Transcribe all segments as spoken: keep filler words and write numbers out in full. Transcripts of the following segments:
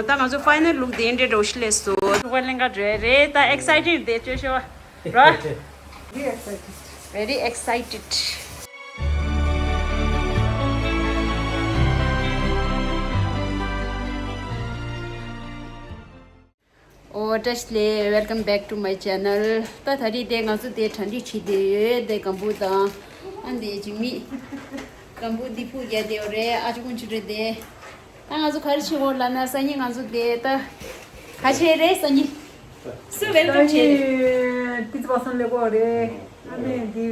ད་ང་ཚོ་ཕའི་ནལ་ལུག་དེ་འདྲ་འདྲ་བོ་ཞིག་སླེབས་སོང་། ཕྲུ་གུ་གླིང་ག་འགྲོ་ཡ་རེད། ད་ཨེག་སའི་ཊེཌ་དེ་བཅོས་ཤོག་ར། Very excited. Very excited. ཨོ་བཀྲ་ཤིས་བདེ་ལེགས། Welcome back to my channel. ད་ད་རེས་དེ་ང་ཚོ་དེ་གྲ་སྒྲིག་བྱེད་བསྡད་ཡོད། དེ་སྒམ་པོ་དང་། ཨ་འདི་འཇིགས་མེད། སྒམ་པོ་འདི་ཕུག་རྒྱག་བསྡད་ཡོད་རེད། ཨ་ཅོ་ཀུན་ཆུ་རེད་དེ། ད་ང་ཚོ་ག་རེ་བྱེད་དགོས་ལབ་ན། སང་ཉིན་ང་ཚོ་དེ་ད་ག་བྱེད་རེད། སང་ཉིན་སུ་ཝེལ་ཀམ་བྱེད་རེད། ཏི་ཙི་པ་སང་སླེབས་ཡོད་རེད། ཨ་ནི་འདི་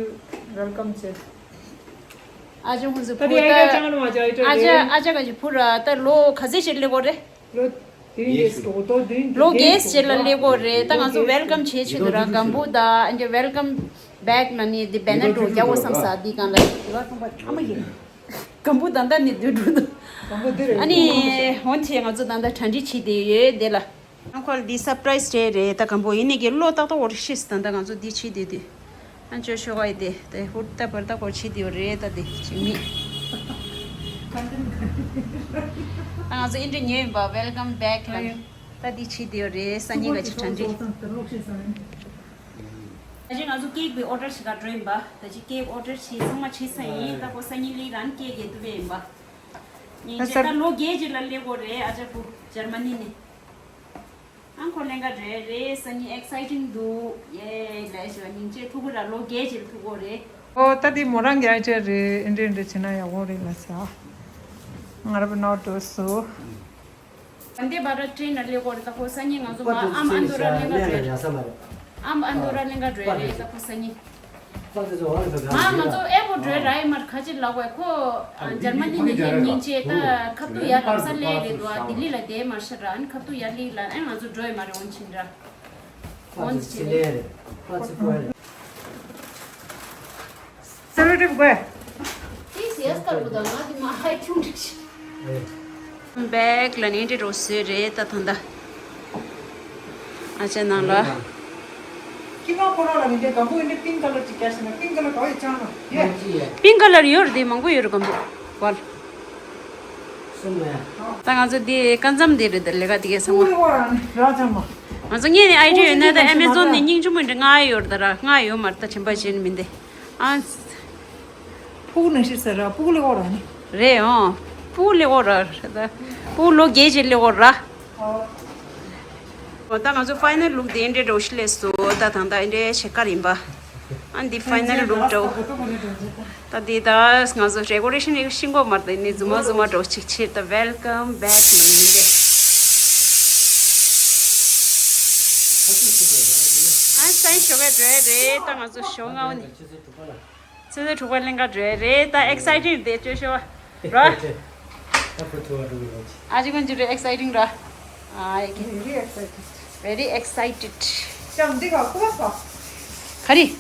ཝེལ་ཀམ་བྱེད། ཨ་ཅོ་ཀུན་ཆུ་ཕུག་ད། ཨ་ཅག་ཨ་ཅག་ག་ཅི་ཕུག་ར། ད་ལོ་ག་ཚོད་ཞིག་སླེབས་ཡོད་རེད། ལོ་རྒས་ཟེར་ལ་སླེབས་ཡོད་རེད། ད་ང་ཚོ་ཝེལ་ཀམ་བྱེད་ཆེད་དུ་ར་སྒམ་པོ་དང་ཨ་ཅག་ཝེལ་ཀམ་བེག་ན་ནི་འདི་བེ་ནར་འདྲ་བོ་རྒྱག་དགོས་བསམ་ས། འདི་སྒང་ལ་ཨ་མ་ཡིན། སྒམ་པོ་ད་ལྟ་ནི་སྡོད་འགྲོ་འདུག་ཨ་ནི་འོན་ཏེ་ང་ཚོ་ད་ལྟ་གྲ་སྒྲིག་བྱེད་བསྡད་ཡོད་དེ་ལ། ཨ་ཁོ་ལ་འདི་སར་པ་རའི་ཛི་རེད་རེད། ད་སྒམ་པོ་ཡིན་ནི་གི་བློ་ཏག་ཏག་འོར་ཤེས། ད་ལྟ་ང་ཚོ་འདི་བྱེད་བསྡད་དུས། ཨ་ཅོ་ཤོ་ག་ཡི་དེ་དེ་ཧུར་ཐག་བར་ཐག་སྐོར་བྱེད་དེ་ཡོད་རེད། ད་དེ་ཅིག་མི། ད་ང་ཚོ་ཨིན་དྲི་ཉོས་ཡིན་པ། Welcome back ལ། ད་འདི་བྱེད་དེ་ཡོད་རེད། སང་ཉིན་ག་ཅི་གྲ་སྒྲིག་ད་ཅི་ང་ཚོ་ཀེག་པའི་ཨོ་ཌར་ཞིག་ག་འགྲོ་ཡིན་པ། ད་ཅི་ཀེག་ཨོ་ཌར་བྱས་ཚང་མ་བྱས་ཚར་ཡིན། ད་ཁོ་སང་ཉིན་སླེབས་རན་ཀེག་གས་བསྡུ་བས་ཡིན་པ། ཉིན་ཨ་ཅིག་ད་ལོ་བརྒྱད་ཅིག་ལ་སླེབས་ཡོད་རེད། ཨ་ཅག་བུ་འཇར་མ་ནི་ནས། ཨང་ཁོ་གླིང་ག་འགྲོ་ཡ་རེད། སང་ཉིན་ཨེག་སའི་ཊིང་འདུག་ཡེ་ལས་ཞོ་སྙིང་རྗེ། ཐུག་གི་ར། ལོ་བརྒྱད་ཅིག་ལ་ཐུག་གི་རེད། ཨོ་ད་དེ་མོ་རང་གི་ཨ་ཅག་རེད། ཨིན་དྲི་ཨིན་དྲི་བྱེད་ན་ཡག་པོ་རེད་ལ་ཟེར། ང་ར་བུ་ནོར་འགྲོ་སོ། ཝན་དེ་བྷ་རད་ཊེན་ལ་སླེབས་ཡོད་རེད། ད་ཁོ་སང་ཉིན་ང་ཚོ་མ་ཨམ་ཨ་འདོ་ར་གླིང་ག་འགྲོ་ཡ་རེད། ཨམ་ཨ་འདོ་ར་གླིང་ག་འགྲོ་ཡ་རེད། ད་ཁོ་སང་ཉིན། མ་ང་ཚོ་ཨེ་པོ་འགྲོ་ར་ཡི་མར་ཁ་ཅིག་ལབ་བས། ཁོ་འཇར་མ་ནི་ནས་སྙིང་རྗེ། ད་ཁ་ཐུག་ཡར་ལམ་སང་སླེབས་རེད་འདུག་ཨ་ལྡི་ལི་ལ་བསྡད་མ་ཤི་ར། ཨ་ནི་ཁ་ཐུག་ཡར་སླེབས་ལ། ཨེ་ང་ཚོ་འགྲོ་ཡི་མ་རེད། འོན་ཆིན་ར། འོན་ཆིན་རེད། ས་རུ་ཏིབ་གོས། ཏིས་ཡས་ཀར་བུ་དང་ང་དེ་མ་ཧའི་ཁྱུང་རིགས། བེག་ལ་ནི་འདྲི་རོ་སོས་རེད་ད་ད་ད། ཨ་ཅག་ནང་ལ། ཀི་མ་ཁོ་རང་ལ་ནི་འདི་སྒམ་པོ་ཡིན་ན་པིང་ཀ་ལར་ཅིག་རྒྱག་ཤེས་ན། པིང་ཀ་ལར་ག་བ་ཡོད་ཅང་ན་ཡོད། པིང་ཀ་ལར་ཡོད་རེད། དེ་མང་པོ་ཡོད་རེད། སྒམ་པོ་བལ། ད་ང་ཚོ་འདི་ཀ་འཛམ་འདི་རེད། ད་ལས་ཀ་འདི་གས་ཚང་མ། ང་ཚོ་ངས་ནི་ཨའི་ཌི་ཡ་ཡོད་ན། ད་ཨེ་མེ་ཛོན་ནས་སྙིང་རྗེ་མོ་འདྲ་ང་ཡོད་རེད་ད་ར། ང་ཡོད་མ་རེད། ད་དྲན་པ་བརྗེད་ནི་མིན་ཏེ། ཨ། ཕྲུ་གུ་ནང་བཞིན་ཟེར་ར། ཕྲུ་གུ་ལེགས་པོ་ར་ནི། རེད་ཨང་། ཕྲུ་གུ་ལེགས་པོ་ར། ད་ཕྲུ་གུ་ལོ་བརྒྱད་ཅིག་ལེགས་པོ་ར། ཨོ། ད་ང་ཚོ་ཕའི་ནལ་ལུག་དེ་འདྲའི་འདྲ་བོ་ཞིག་སླེབས་སོང་། ད་ད་ད་འདི་འདྲའི་ཕྱེད་ཀ་ཡིན་པ། ཨ་འདི་ཕའི་ནལ་ལུག་འདྲ་བོ། ད་འདི་ད་ང་ཚོ་ཌེ་ཀོ་རེ་ཤན་ཡག་ཤིང་གོ་མར་ད་ནི་རྫུན་མ་རྫུན་མ་འདྲ་བོ་ཅིག་ཕྱིར་ད་ཝེལ་ཀམ་བེག་ཡིན་ཏེ། ཨ་སང་ཞོགས་པའི་འགྲོ་ཡ་རེད། ད་ང་ཚོ་ཞོགས་སྔ་བོ་ནས། ཆུ་ཚོད་དྲུག་པ་ལ། ཆུ་ཚོད་དྲུག་པ་གླིང་ག་འགྲོ་ཡ་རེད། ད་ཨེག་སའི་ཊིང་དེ་བཅོས་ཤོག་ར། ད་ཕུ་ཐུ་བ་འགྲོ་གི་རེད། ཨ་ཅི་ཀུན་ཅི་རེད། ཨེག་སའི་ཊིང་ར། ཨ་ཡེ་གི། Very excited. Very excited. ཅང་འདི་ག་ཀོ་ས། ག་རེ།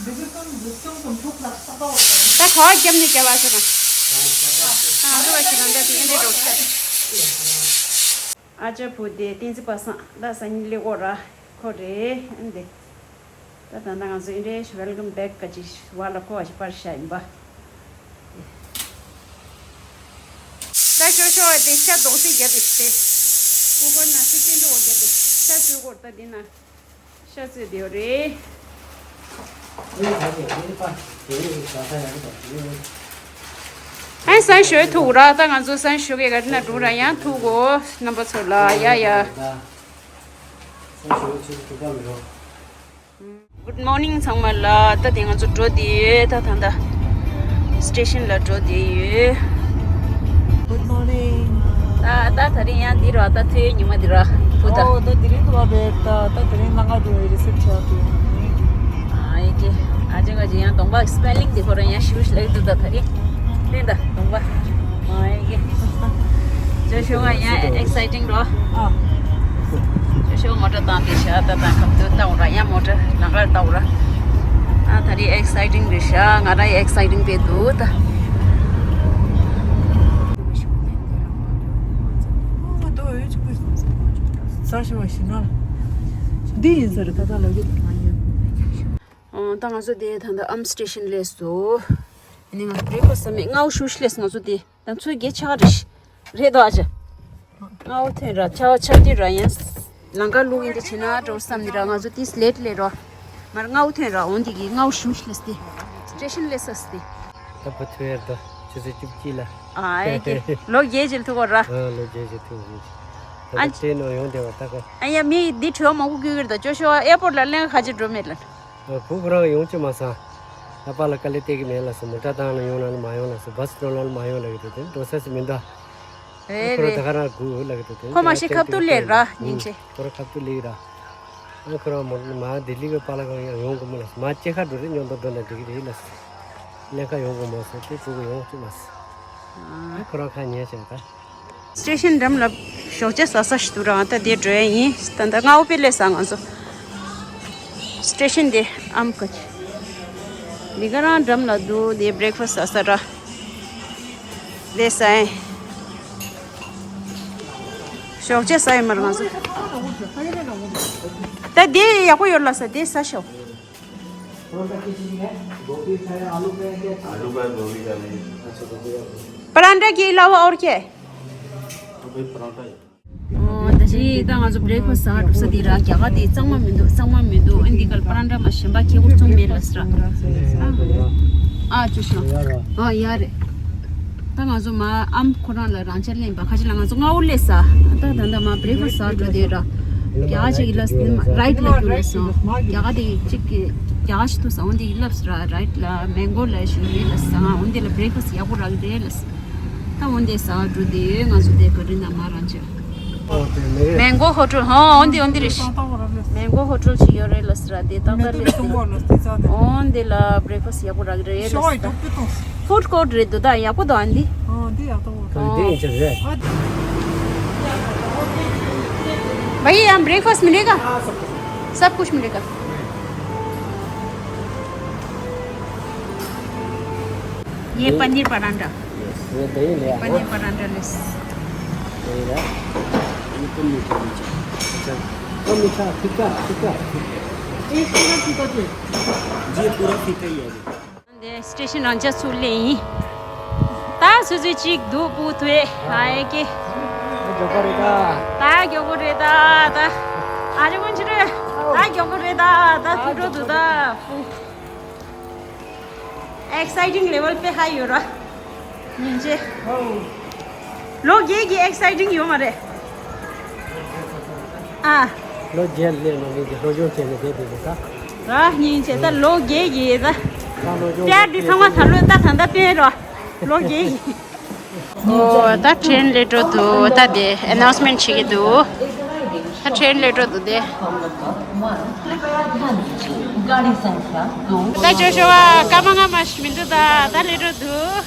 འདི་གི་སོང་འདི་སོང་སོང་ཐུག་ལ་ས་པ་བ། ད་ག་བ་རྒྱབ་ནས་རྒྱབ་བ་ཟེར་ན། ད་ང་ཚོ་བ་ཞིག་ལ་འདི་འདི་འདྲའི་འགྲོ་ཤག་ཨ་ཅག་བུ་དེ་བསྟན་འཛིན་པ་སངས། ད་སང་ཉིན་སླེབས་ཡོད་ར། ཁོ་རེད་ཨ་འདི། ད་ད་ལྟ་ང་ཚོ་ཨིན་དྲི་ཝེལ་ཀམ་བེག་ག་ཅིག་བ་ལ་ཁོ་བ་ཞིག་པར་ཤ་ཡིན་པ། ད་ཤོ་ཤོ་བ་དེ་ཤ་དོག་སེ་རྒྱབ་པའི་དེ། ཀུ་ཀར་ནང་སུ་ཅན་དུ་བ་རྒྱབ་པའི་ཤ་བཙོས་སྐོར། ད་འདི་ན་ཤ་བཙོས་དེ་ཡོད་རེད། ཨ་སང་ཞོགས་ཐུག་ར། ད་ང་ཚོ་སང་ཞོགས་ཀྱི་ག་རེ་ན་འགྲོ་ར། ཡང་ཐུག་གོ་རྣམ་པ་ཚོ་ལ་ཡ་ཡ། Good morning ཚང་མ་ལ། ད་དེ་ང་ཚོ་འགྲོ་དེ་ཡོད། ད་ད་ད་སི་ཊེ་ཤན་ལ་འགྲོ་དེ་ཡོད། Good morning. ད་ད་དེ་རིང་ཡང་འདི་ར། ད་ཐོའི་ཉི་མ་འདི་ར། བུ་ད། ཨོ་ད་དེ་རིང་དུ་བ་རེད། ད་ད་དེ་རིང་ལ་ང་འགྲོ་ཡི་རི་སེབ་ཆགས་དུ་ཡོད། ཨ་ཡེ་ཀེ། ཨ་ཅག་ག་ཅིག་ཡང་གདོང་པ་སི་པེ་ལིང་དེ་ཁོ་རང་ཡང་ཞིབ་ལེགས་འདུག་ད་དེ་རིང་། ལེན་ད་གདོང་པ། ཨ་ཡེ་ཀེ། ཅོ་ཤོ་ང་ཡང་ཨེག་སའི་ཊིང་རོ། ཨ། ཅོ་ཤོ་མོ་ཊ་བཏང་དེ་ཤ་ད་ད་ཁམ་དུ་བཏང་ར། ཡང་མོ་ཊ་ལང་ཀར་བཏང་ར། ཨ་ད་རི་ཨེག་སའི་ཊིང་རེད་ཤག་ང་རང་ཨེག་སའི་ཊིང་བས་འདུག་ད། ས་ཞིག་བ་ཞིག་ན། འདི་ཡིན་ས་རེད། ད་ད་ལོ་རྒྱུས་དང་ཡིན། ཨོ་ད་ང་ཚོ་དེ་ད་ད་ཨམ་སི་ཊེ་ཤན་སླེབས་སོང་། ཨ་ནི་ང་བྲེག་ཕ་སི་ཊི་མེད། སྔ་བོ་ཞུ་ཞིག་སླེབས་སོང་། ང་ཚོ་དེ་ད་ཚོད་བརྒྱད་ཆགས་རེད་ཤག་རེད་དོ་ཨ་ཅག་སྔ་བོ་ཐོན་ར་ཆ་བ་ཆ་དུས་ར་ཡང་ལང་ཀ་ལུག་ཡིན་དེ་བྱེད་ན་འགྲོ་བསམ་ནི་ར་ང་ཚོ་ཏིས་ལེད་ལེ་རོ། མར་སྔ་བོ་ཐོན་ར་འོན་དེ་གི་སྔ་བོ་ཞུ་ཤི་ལས་ཏེ། སི་ཊེ་ཤན་ལས་ས་སི་ཏེ། ད་བུ་ཐོན་ཡར་དོ་ཆུ་ཚོད་བཅུ་གཅིག་ལ། ཨ་ཨེ་ཀེ་ལོ་རྒྱས་ཅིག་ཐུག་གོ་ར། ཨ་ལོ་རྒྱས་ཅིག་ཐུག་གོ། ད་ཨ་ལྟ་ནོ་ཡོང་དེ་བ་ད་གོ། ཨ་ཡ་མི་འདི་བྲོས་མང་པོ་བརྒྱུད་གི་ར་ད་ཅོ་ཤོ་ཨེ་པོར་ལ་གླེང་ཁ་ཅིག་འགྲོ་མེད་ལ། བུ་ཁོ་རང་ཡོང་ཅི་མ་སང་། ཨ་ཕ་ལ་དཀའ་ལས་སྟེར་གི་མེད་ལ་སོ་མོ་ཊ་བཏང་ལ་ཡོང་ལ་མ་ཡོང་ལ་སོ་བ་སི་འགྲོ་ལ་མ་ཡོང་ལ་གི་དེ་འགྲོ་ས་སི་མི་འདུག་ཨེ་ཁོ་རང་ད་རེད། ག་རང་སྒུག་ལ་གི་དེ་ཁོ་མ་ཤི་ཁབ་ཏུ་ལེར་ར་སྙིང་རྗེ། ཁོ་རང་ཁབ་ཏུ་ལེར་ར། ཨ་ཁོ་རང་མོ་མ་ལྡི་ལི་གི་པ་ལ་གང་ཡང་ཡོང་གི་མོ་ལ་མ་ཅེ་ཁ་འགྲོ་རེ་ཉོ་འདོ་འདོ་ན་འགྲིག་གི་རེད་ལ་སོ། ལེན་ཁ་ཡོང་གི་མོ་སོ་དེ་སྒུག་གི་ཡོང་ཅི་མ་སོ། ཨ་ཁོ་རང་ཁ་ཉན་བྱས་ད། སི་ཊེ་ཤན་འགྲམ་ལ་ཞོགས་ཇ་ཟ་ས་ཞིག་འདུག་ར། ད་དེ་འགྲོ་ཡ་ཡིན། ད་ད་སྔ་བོ་དཔེ་ལས་ས་ང་ཚོ་སི་ཊེ་ཤན་དེ་ཨམ་ཀ་ཅི་འདི་ག་རང་འགྲམ་ལ་འདུག་དེ་བྷི་རེག་ཕ་སི་ཟ་ས་ར་དེ་ས་ཡིན། ཞོགས་ཇ་ཟ་ཡ་མར་ང་ཚོ་ད་དེ་ཡག་པོ་ཡོད་ལ་ས་དེ་ཟ་ཤོག परांठा के अलावा और क्या है? ད་ཅི་ད་ང་ཚོ་བྷི་རེག་ཕ་སི་ཟ་གྲུབ་ས་དེ་ར་རྒྱ་གར་དེ་གཙང་མ་མི་འདུག་གཙང་མ་མི་འདུག་ཨ་འདི་གལ་པ་ར་འདྲ་མ་གཞན་པ་ཁྱེད་ཁུར་ཚོང་མེད་ལ་སི་ར། ཨ་ཅུ་ཤོ་ཨ་ཡ་རེད། ད་ང་ཚོ་མ་ཨམ་ཁོ་རང་ལ་རང་ཅག་ལེན་པ་ཁ་ཅིག་ལ་ང་ཚོ་སྔ་བོ་ལས་ས་ད་ད་ད་མ་བྷི་རེག་ཕ་སི་ཟ་འགྲོ་དེ་ར་རྒྱ་གར་ཅིག་ལ་རའིཊ་ལ་རྒྱུ་ལ་སོང་རྒྱ་གར་དེ་ཅིག་གི་རྒྱ་གར་ཞིག་ཏུ་ས་འོན་དེ་ཡིན་ལབ་སི་ར་རའིཊ་ལ་མེང་གོ་ལ་ཞུ་ཡིན་ལ་ས་འོན་དེ་ལ་བྷི་རེག་ཕ་སི་ཡག་པོ་རག་གི་རེད་ལ་སི། ད་འོན་ཏེ་ཟ་འགྲོ་དེ་ང་ཚོ་དེ་ག་རི་ན་མ་རང་ཅེ། ཨོ་དེ་མེ་རེད། མེང་གོ་ཧོ་ཊེལ་ཧོ་འོན་ཏེ་འོན་ཏེ་རེད། མེང་གོ་ཧོ་ཊེལ་ཞིག་ཡོད་རེད་ལ་སི་ར་དེ་ཏག་ཏག་རེད་དེ། འོན་ཏེ་ལ་བྷི་རེག་ཕ་སི་ཡག་པོ་རག་རེད་ལ་སི་ར། ཧྥུཌ་ཀོ་ཊི་རེད་འདུག་ད་ཡག་པོ་འདུག་ཨ་འདི། ཨོ་འདི་ཡག་པོ་འདུག་དེ་ཡིན་ཅི་རེད། भैया, यहाँ ब्रेकफास्ट मिलेगा? सब कुछ मिलेगा। ये पनीर परांठा। ये दही ले आओ। पनीर परांठा ले। दही ले। ये तो मीठा मीठा। अच्छा, तो मीठा, फीका, फीका। ये पूरा फीका चाहिए। जी, पूरा फीका ही है। འདི་སི་ཊེ་ཤན་རང་ཅག་ཚུར་སླེབས་ཡིན། ད་སུ་སུ་གཅིག་འདུག་པུ་ཐུའེ་ཧའེ་ཀེ། ད་མགྱོགས་པོ་རེད་ད། ད་མགྱོགས་པོ་རེད་ད། ད་ཨ་རི་མོན་ཆུ་རེད། ད་མགྱོགས་པོ་རེད་ད། ད་ཐུག་འགྲོ་འདུག་ད་པུ། ཨེག་སའི་ཊིང་ལེ་ཝལ་དཔེ་ཧའི་ཡོད་ར། སྙིང་རྗེ། ལོ་བརྒྱད་ཀྱི་ཨེག་སའི་ཊིང་ཡོད་མ་རེད། ཨ། ལོ་བརྒྱད་ལས་ནང་མི་གི་སློབ་སྦྱོང་བྱས་ནས་བསྡད་པའི་གི་ད། ར་སྙིང་རྗེ་ད་ལོ་བརྒྱད་ཀྱི་ད། ད་སློབ་སྦྱོང་བྱས་ཏེ་ཚང་མ་ད་ལོ་ད་ད་ལྟ་དཔེ་ར། ལོ་བརྒྱད་ཀྱི། ཨོ་ད་ཊེན་སླེབས་འགྲོ་འདུག་ད་དེ་ཨེ་ནའུན་སི་མེན་ཊི་བྱེད་ཀྱི་འདུག་ད་ཊེན་སླེབས་འགྲོ་འདུག་དེ། ད་ཅོ་ཤོ་བ་སྐར་མ་ལྔ་མ་ཞིག་མི་འདུག་ད་ད་སླེབས་འགྲོ་འདུག་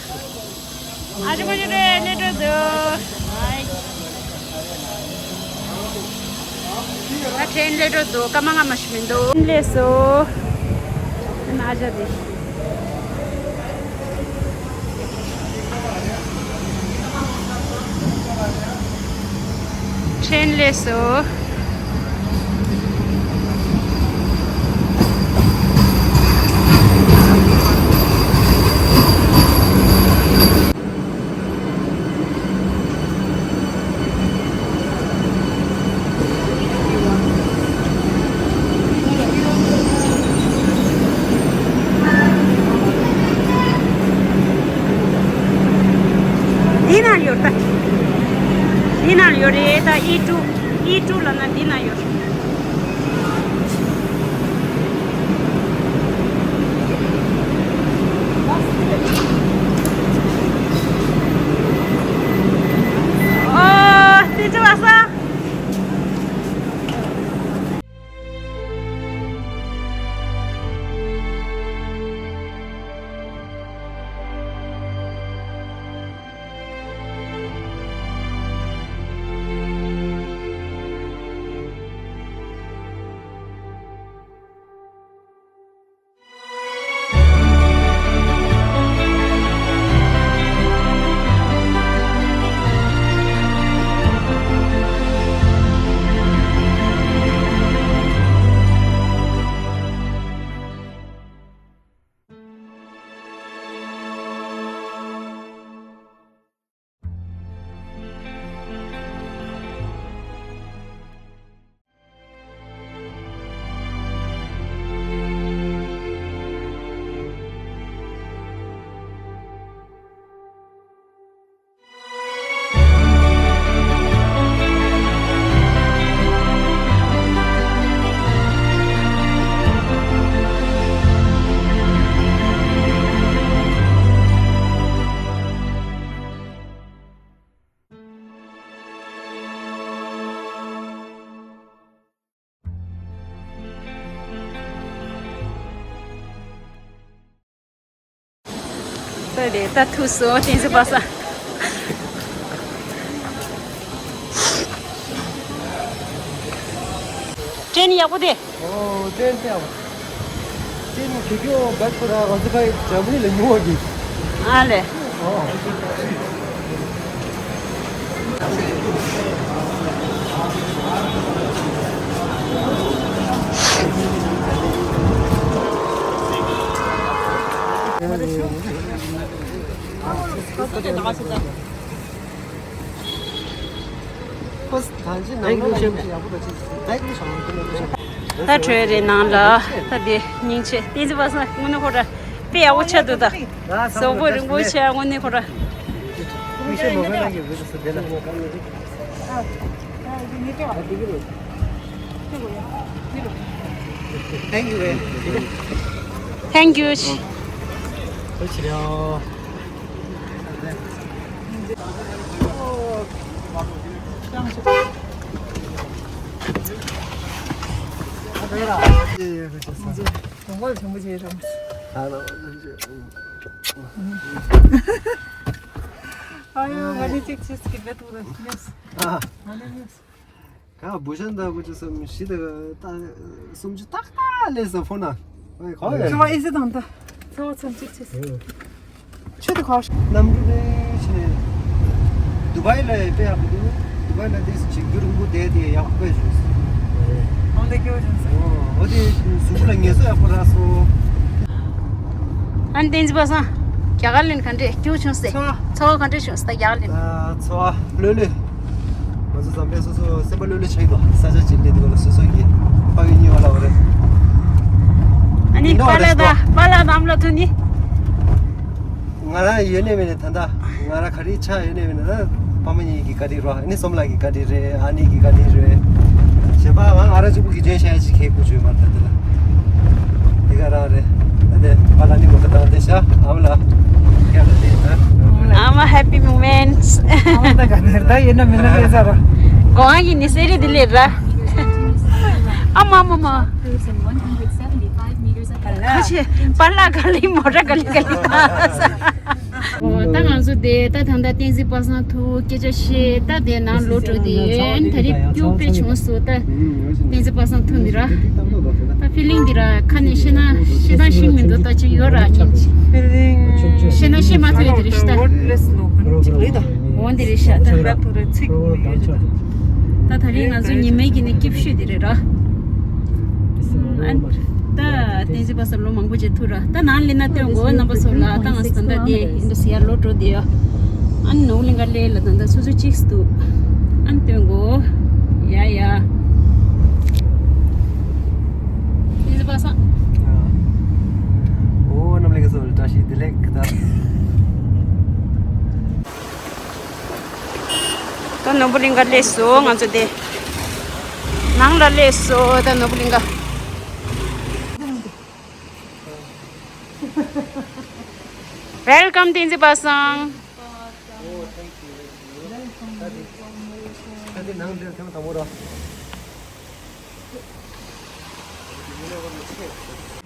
ཨ་ཅོ་མ་ཅོ་རེ་སླེབས་འགྲོ་འདུག་ད་ཊེན་སླེབས་འགྲོ་འདུག་སྐར་མ་ལྔ་མ་ཞིག་མི་འདུག་སླེབས་སོང་། ཨ་ཅག་དེ། ཊེན་སླེབས་སོང་། འདི་ན་ཡོད་ད། འདི་ན་ཡོད་རེད་ད། ཨི་ཊུ། ཨི་ཊུ་ལབ་ན་འདི་ན་ཡོད། ཨོ། དེ་ཚོ་བ་ས། ད་ཐུག་སོང་བསྟན་འཛིན་པ་སངས། ཀྲེན་ཡག་པོ་དེ། ཨོ་ཀྲེན་ཡག་པོ། ཀྲེན་གི་ཁྱོད་བད་ཁོ་ར་རོ་ཛི་ཁའི་ཇར་མ་ནི་ལ་ཉོ་གི། ཨ་ལེ། ཨོ། ད་བྲོས་རེད་ནང་ལ། ད་དེ་སྙིང་རྗེ། བསྟན་འཛིན་པ་སངས་དངོས་གནས་ཁོ་ར་དཔེ་ཡག་པོ་ཆགས་འདུག་ད། གཟུགས་པོ་རིང་པོ་ཆགས། དངོས་གནས་ཁོ་ར། Thank you. Thank you. དང་པོ་ལ་ཆེན་པོ་བྱས་རམ། ཨ་ཡོ། ང་ནི་གཅིག་ཆེས་སྐྱིད་པའི་ཐོག་ལ་ཉོས། ཨ། ང་ནི་ཉོས། ག་བུ་ཤན་ད་བུ་ཅུ་སུམ་བཞི་ད་ད་སུམ་ཅུ་ཏག་ཏག་ལས་ས་ཕོ་ན། ཨེ་ག་ཡ། ཁྱོད་ཨེ་ཟི་དང་ད། ཚོ་ཚོམ་གཅིག་ཆེས། ཆོས་དེ་ག་གནམ་གྲུ་རེ་ཕྱིན་ནས། དུ་བའི་ལ་དཔེ་ཡག་པོ་འདུག་དུ་བའི་ལ་དེ་ཅིག་རྒྱུ་རིང་པོ་བསྡད་དེ་ཡག་པོ་དཔེ་བྱུང་སོང་། ཨོ་དེ་སྐྱོ་བྱུང་སོང་། ཨོ་དེ་གཟུགས་པོ་ལ་ངལ་གསོ་ཡག་པོ་རག་སོང་། ཨ་ནི་བསྟན་འཛིན་པ་སངས། རྒྱ་གར་ལ་ཡིན་ག་འདྲས་སྐྱོ་བྱུང་སེ། ཚོར་བ། ཚོར་བ་ག་འདྲས་བྱུང་སེ་ད་རྒྱ་གར་ལ་ཡིན། ཨ་ཚོར་བ་ལྷོད་ལྷོད། ང་ཚོ་འཛམ་བུ་གླིང་སོ་སོ་སེམས་པ་ལྷོད་ལྷོད་ཆགས་ཡོད་པ། ས་ཆ་ཅིག་སླེབས་དུས་སྐབས་ལ་སོ་སོ་གི་ཕ་ཡུལ་རྙེད་པ་ལ་བ་རེད། ཨ་ནི་ཡིན་ནོ་པཱ་ལགས་རེད་ད། པཱ་ལགས་དང་ཨ་མ་ལགས་ཐུག་ནི། ང་རང་ཡོད་ནས་མེད་ནས་ད་ལྟ་ང་རང་ག་རེ་ཆགས་ཡོད་ནས་མེད་ན། ཕ་མ་གཉིས་ཀྱི་བཀའ་དྲིན་རོ། ཨ་ནི་སོམ་ལགས་ཀྱི་བཀའ་དྲིན་རེད། ཨ་ནི་གི་བཀའ་དྲིན་རེད། གཞན་པ་ང་ང་རང་གཅིག་པུ་གི་འཇོན་ཤ་ཡ་ཅིག་ཁེ་ཁུ་བྱོས་མ་ད་ལྟ་ལ། དེ་ག་རང་རེད། ཨ་དེ་པཱ་ལགས་ནི་མོ་ད་ད་དེ་ཤ་ཨ་མ་ལགས་ཁྱེད་ལ་དེ་ད། I'm a happy moments. ཨ་མ་ད་ག་ནེར་ད་ཡིན་ན་མིན་ན་ལས་ཟ་ར། གོང་གི་ནི་སེ་རི་དི་ལེ་ར། ཨ་མ་མ་མ། ཁ་ཆེ་པཱ་ལགས་ག་ལི་མོ་ར་ག་ལི་ག་ལི། ད་ང་ཚོ་དེ་ད་ད་ལྟ་བསྟན་འཛིན་པ་སངས་ཐུག་སྐད་ཆ་བཤད། ད་དེ་ནང་ལོག་འགྲོ་དེ་ཡོད། ཨ་ནི་ད་རེས་སྐྱོ་དཔེ་བྱུང་སོང་། ད་བསྟན་འཛིན་པ་སངས་ཐུག་ནི་ར། ད་ཕི་ལིང་འདི་ར་ཁ་ནས་བཤད་ན་བཤད་ན་ཤེས་མི་འདུག་ད་ཅིག་ཡོད་ར་སྙིང་རྗེ། ཕི་ལིང་། བཤད་ན་བཤད་མ་ཐུབ་ཡ་དེ་རེད་ཤི་ད། འོ་འདི་རེད་ཤ་ད། ད་ཐོ་རེ་ཚིག་ཡོད་ཅིག་ད། ད་ད་རིང་ང་ཚོ་ཉི་མའི་གི་ནི་སྐྱིད་ཤོས་དེ་རེད་ར། ཨ་ད་བསྟན་འཛིན་པ་སངས་ལོ་མང་པོ་ཅིག་ཐུག་ར། ད་ནང་ལེན་ན་སྟོན་གོ་རྣམ་པ་ཚོ་ལ། ད་ང་ཚོ་ད་ལྟ་དེ་ཨིན་ཌོ་ནེ་ཤི་ཡ་ལོག་འགྲོ་དེ་ཡོད། ཨ་ནི་ནོར་གླིང་ག་ལེ་ལ་ད་ལྟ་སོ་སོ་གཅིག་སུ་འདུག་ཨ་ནི་སྟོན་གོ། ཡ་ཡ། བསྟན་འཛིན་པ་སངས། ཨོ་རྣམ་གླིང་ག་སོ་ལ་བཀྲ་ཤིས་བདེ་ལེགས་ད། ད་ནོར་བུ་གླིང་ག་སླེབས་སོང་ང་ཚོ་དེ། ནང་ལ་སླེབས་སོང་ད་ནོར་བུ་གླིང་ག། Welcome བསྟན་འཛིན་པ་སངས།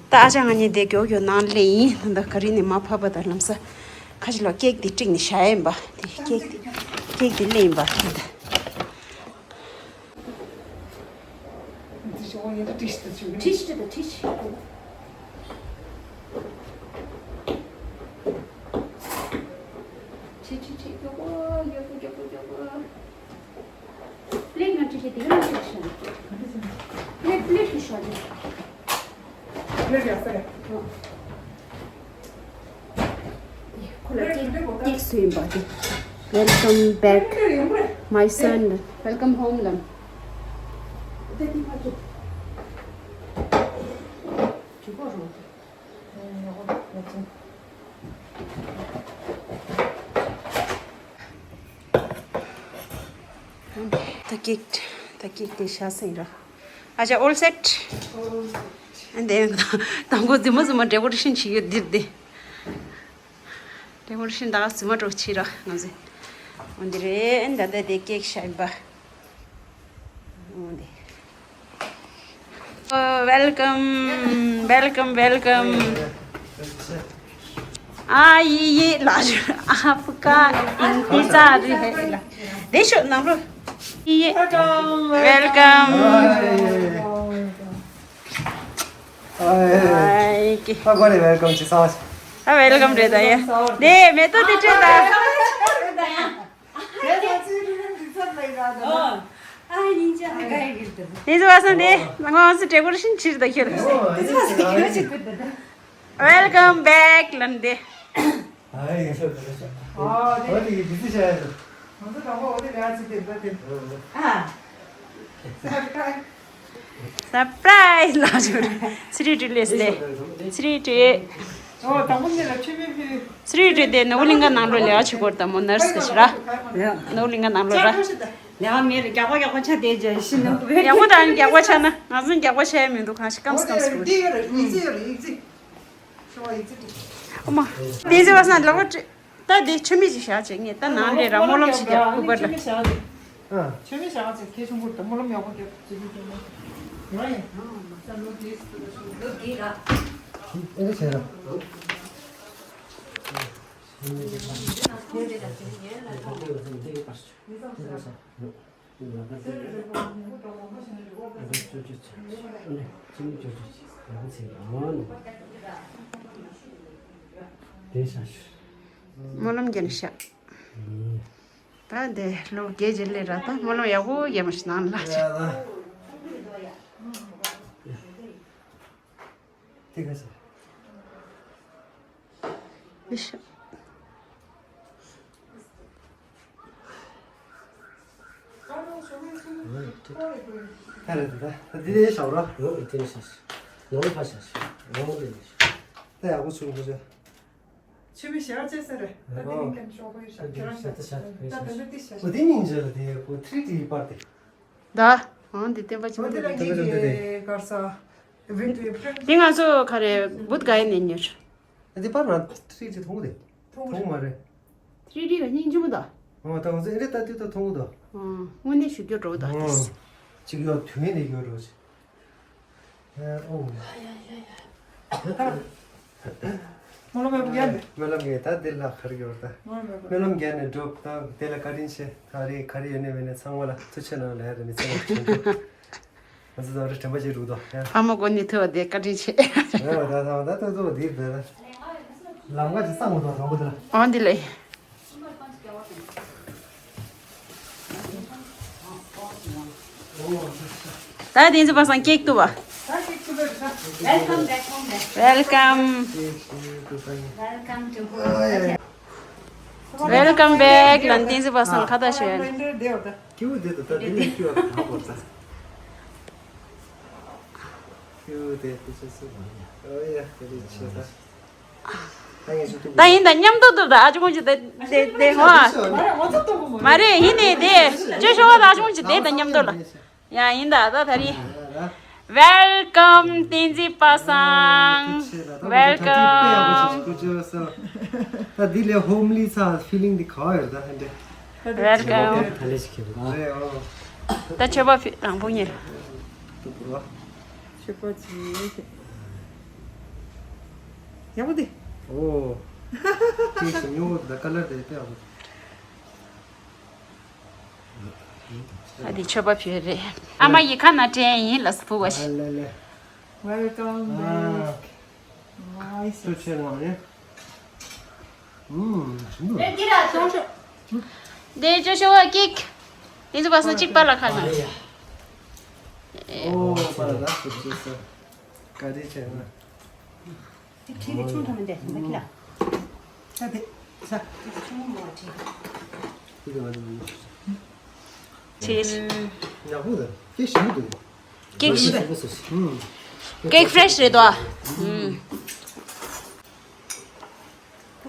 ད་ཨ་ཅག་ང་གཉིས་དེ་མགྱོགས་མགྱོགས་ནང་སླེབས་ཡིན། ད་ག་རི་ནས་མར་བབས་པ་དང་ལམ་སང་ཁ་ཅིག་ལ་ཀེག་དེ་བསྲེགས་ནས་བཞག་ཡིན་པ། དེ་ཀེག་དེ་ཀེག་དེ་སླེབས་ཡིན་པ། Welcome back, my son. Welcome home ལ། ད་ཀེག་ད་ཀེག་དེ་བཞག་ཟིན་ར། ཨ་ཅག all set། ཨ་འདི་དང་པོ་རྫུན་མ་རྫུན་མ་decoration བྱེད་ཡོད་འདིར་འདི། decoration ད་རྫུན་མ་འགྲོ་བྱེད་ར་ང་ཚོས། འོ་འདི་རེད། ཨ་ད་ལྟ་དེ་ཀེག་བཞག་ཡིན་པ། འོ་འདི། Oh, welcome, welcome, welcome. ཨ་ཡི་ཡི་ལ་ཞུ་ཨ་ཕུ་ཀ་ཨིན་ཏི་ཙ་རི་ཧེ་ལ། དེ་ཤོད་ནང་རོ། ཡི་ཡི། Welcome. ཨ་ཡི་ཀི། ཨ་ཁོ་རེ་welcome ཅི་སོང་། ཨ་welcome རེད་ད་ཡ། དེ་མེ་ཏོག་དེ་སྤྲད་ད། ཨ་ཡིན་ཅག་ཨ་ག་ཡི་གི་དེ། དེ་ཚོ་བ་སང་དེ་ང་ཚོ་དྲེ་གོར་ཤིན་ཕྱིར་ད་ཁྱོད། Welcome back ལན་དེ། ཨ་ཡིན་ཤོད་ད་ཤོད། ཨོ་དེ་གི་དེ་ཚོ་བྱ་ཡ་དེ། ང་ཚོ་དང་པོ་འོ་དེ་ལ་ཅི་དེ་འདྲ་དེ། ཨ། Surprise ལ་ཞུ། ཚེ་རིང་ཊུ་ལེས་ལེ། ཚེ་རིང་ཊུ། ཨོ་དང་པོ་ནས་ལ་ཆུ་མིག་ཕི། ཚེ་རིང་ཊུ་དེ་ནོར་བུ་གླིང་ག་ནང་ལོགས་ལས་ཨ་ཆུ་སྐོར་དང་མོ་ནར་སི་ཞིག་ར། ནོར་བུ་གླིང་ག་ནང་ལོགས་ར། ལས་ཀ་མེད་རེད། རྒྱག་པ་རྒྱག་པ་ཆ་དེ་ཇ་ཤི་ནོ་བེ། ཡག་པོ་དང་རྒྱག་པ་ཆ་ན་ང་ཚོ་རྒྱག་པ་ཆ་ཡ་མི་འདུག་གང་ཞིག་སྐམ་སྐམ་སྐོར། འདི་ཡོད་རེད། ཡིག་ཚིག་ཡོད་རེད། ཡིག་ཚིག་ཨོ་མ། དེ་ཚེ་བ་སང་ལོག་ཅི། ད་དེ་ཆུ་མིག་ཅིག་བཞག་ཅིག་ངས་ད་ནང་ལས་ར་སྨོན་ལམ་ཞིག་རྒྱག་ཨུ་བར་ལ། ཆུ་མིག་བཞག་ཅིག་ཁེ་ཆུང་པོ་ད་སྨོན་ལམ་ཡག་པོ་རྒྱབ་ཅིག་ཡོད་ན། ཡོད་ཡིན། ཨེ་རེ་བྱས་ར། སྨོན་ལམ་རྒྱབ་ནས་བཞག་ད་འདི་ལོ་བརྒྱད་ཅིག་སླེབས་ར་ད་སྨོན་ལམ་ཡག་པོ་རྒྱབ་མ་ཞིག་ནང་ལ་ཆ། དེ་ག་ས། ཨིཤ། ད་རེད་ད། ད་འདི་ནས་བཞག་རོགས། ཡོ་ཨི་ཐེན་ཤ་ཤ། ཡོ་ཕ་ཤ་ཤ། ཡོ་དེ་ནས་ཤ། ད་ཡག་པོ་བྱུང་ཁོ་ཚོ། ཆུ་མིག་ཞལ་ཅེས་ཟེར་རེད། ད་འདི་ནས་ཀན་ཤོག་པོའི་ཞལ་ཁྱེད་རང་ཞལ་ད་ཞལ་ད་འདི་འདི་ཞལ། འོ་དེ་སྙིང་རྗེ་ལ་དེ་ཁོ་ཐི་རི་ཌི་པར་དེ། ད། འོང་འདི་བསྟན་པ་ཆེན་པོ་འདི་ལ་ངེད་ཀྱི་གར་ས། འདི་ང་ཚོ་ག་རེ་བུད་ག་ཡེ་ནས་ཉོས། འདི་པར་ན་ཐི་རི་ཌི་མཐོང་གི་རེད། མཐོང་གི་མ་རེད། ཐི་རི་ཌི་ལ་སྙིང་རྗེ་མོ་ད། འོ་ད་ང་ཚོ་ཨེ་འདྲ་ལྟ་དུས་ད་མཐོང་གི་འདུག་དངོས་གནས་ཞུ་རྒྱུ་འགྲོ་ད་དེ། གཅིག་ཡོད་དུས་ཡིན་ནས་ཡོད་འགྲོ་ཅིག་ཨོ། སྨོན་ལམ་རྒྱབ་ནས། སྨོན་ལམ་རྒྱབ་ད་འདི་ལ་ག་རེ་ཡོད་ད། སྨོན་ལམ་རྒྱབ་ནས་འགྲོ་ད་དེ་ལ་བཀའ་དྲིན་ཆེ། ད་རེས་ག་རེ་ཡོད་ནས་མེད་ནས་ཚང་མ་ལ་ཐུགས་ཆེ་གནང་ལ་ཡ་རེ་མི་ཚང་མ་ང་ཚོ་ད་རེས་དྲན་པ་བརྗེད་འགྲོ་ད་ཡ། ཨ་མ་གོ་ནི་ཐུ་བ་དེ་བཀའ་དྲིན་ཆེ། ཨོ་ད་ད་ད་ད་ད་འདི་ལ་ལམ་ཁ་ཅིག་སང་མོ་ད་དང་པོ་དེ་ལ། ཨོ་འདི་ལ། ད་དེ་ཚོ་པ་སང་ཀེག་ཏུ་བ། Welcome back home. Welcome. Welcome to home. Welcome back. ལན་དེ་ཚོ་པ་སང་ཁ་ད་ཤོད། ཀྱུ་དེ་ད་ད་དེ་ནས་ཀྱུ་ཨ་ཁ་བོར་ད། ཀྱུ་དེ་དེ་ཚོ་སུ་བ་ཡ། ཨོ་ཡ་དེ་རེད་ཆེ་ད། ད་ཡིན་ད་མཉམ་དུ་འདུག་ད་ཨ་ཅུང་ཅི་དེ་དེ་དེ་ཧོ། མ་རེད་ཡིན་ནི་དེ་ཅོ་ཤོ་བ་ད་ཨ་ཅུང་ཅི་དེ་ད་མཉམ་དུ་ལ་ཡ་ཡིན་ད་ད་ད་རི། Welcome བསྟན་འཛིན་པ་སང་། Welcome. ད་འདི་ལས་ཧོམ་ལི་ཚ་ཕི་ལིང་འདི་ག་ཡོད་ད་ཧན་དེ། Welcome. ད་ལས་ཤིག་ཁྱེད་ད། ད་ཆོས་པ་རང་ཕུང་ཉེ། ད་བུ་རོ། ཆོས་པ་ཅི། ཡག་པོ་འདི། ཨོ། ཅི་ཞིག་ཉོ་ད་ཀ་ལར་དེ་དཔེ་ཡག་པོ། ཨ་དེ་ཆོས་པ་བུ་རེད། ཨ་མ་ཡི་ཁ་ན་དྲན་ཡིན་ལ་སུ་བུ་བ་ཞིག་ལ་ལ་ལ། Welcome back. Nice. ཐུགས་ཆེ་གནང་ཡིན། ཨུམ། དེ་ཅོ་ཤོ་བ་ཀིག་དེ་ཚོ་བ་སོ་གཅིག་པ་ལ་ཁ་ན། ཨོ་པ་ལ་ད་ཐུགས་ཆེ་ས། བཀའ་དྲིན་ཆེ་ན། དེ་ཁྲིད་དེ་ཆུང་ཐོག་མི་འདས་ཟིན་པ་ཁྱི་ལ། ས་དེ་ས། ཆུང་མོ་ཁྲིད། དེ་ག་ལ་ཆེས། ཡག་པོ་རེད། ཀེག་ཞིམ་པོ་འདུག་ཀེག་ཞིམ་པོ་སོ་སོ། ཀེག་ཧྥེ་རེ་ཤི་རེད་དོ།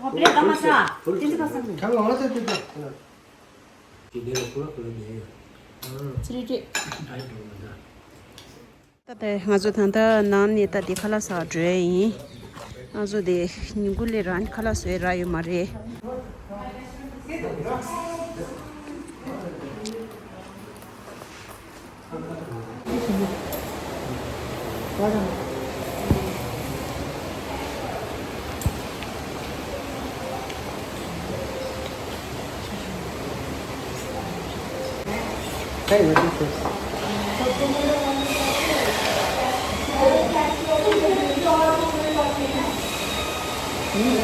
ཨུམ། ཁ་ལ་ང་ཚོ་དེ་དེ། ཚི་རི་ཏི། ད་ལྟ་ང་ཚོ་ད་ལྟ་ནང་ནས་ད་དེ་ཁ་ལག་ཟ་འགྲོ་ཡ་ཡིན། ང་ཚོ་དེ་ཉིན་གུང་ལས་རང་ཁ་ལག་ཟ་ཡ་རག་ཡོད་མ་རེད། ཡོད་དུས་སུ།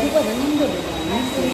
ཁྱུག་པ་དང་མཉམ་དུ་རེད་པ། མིག་སི་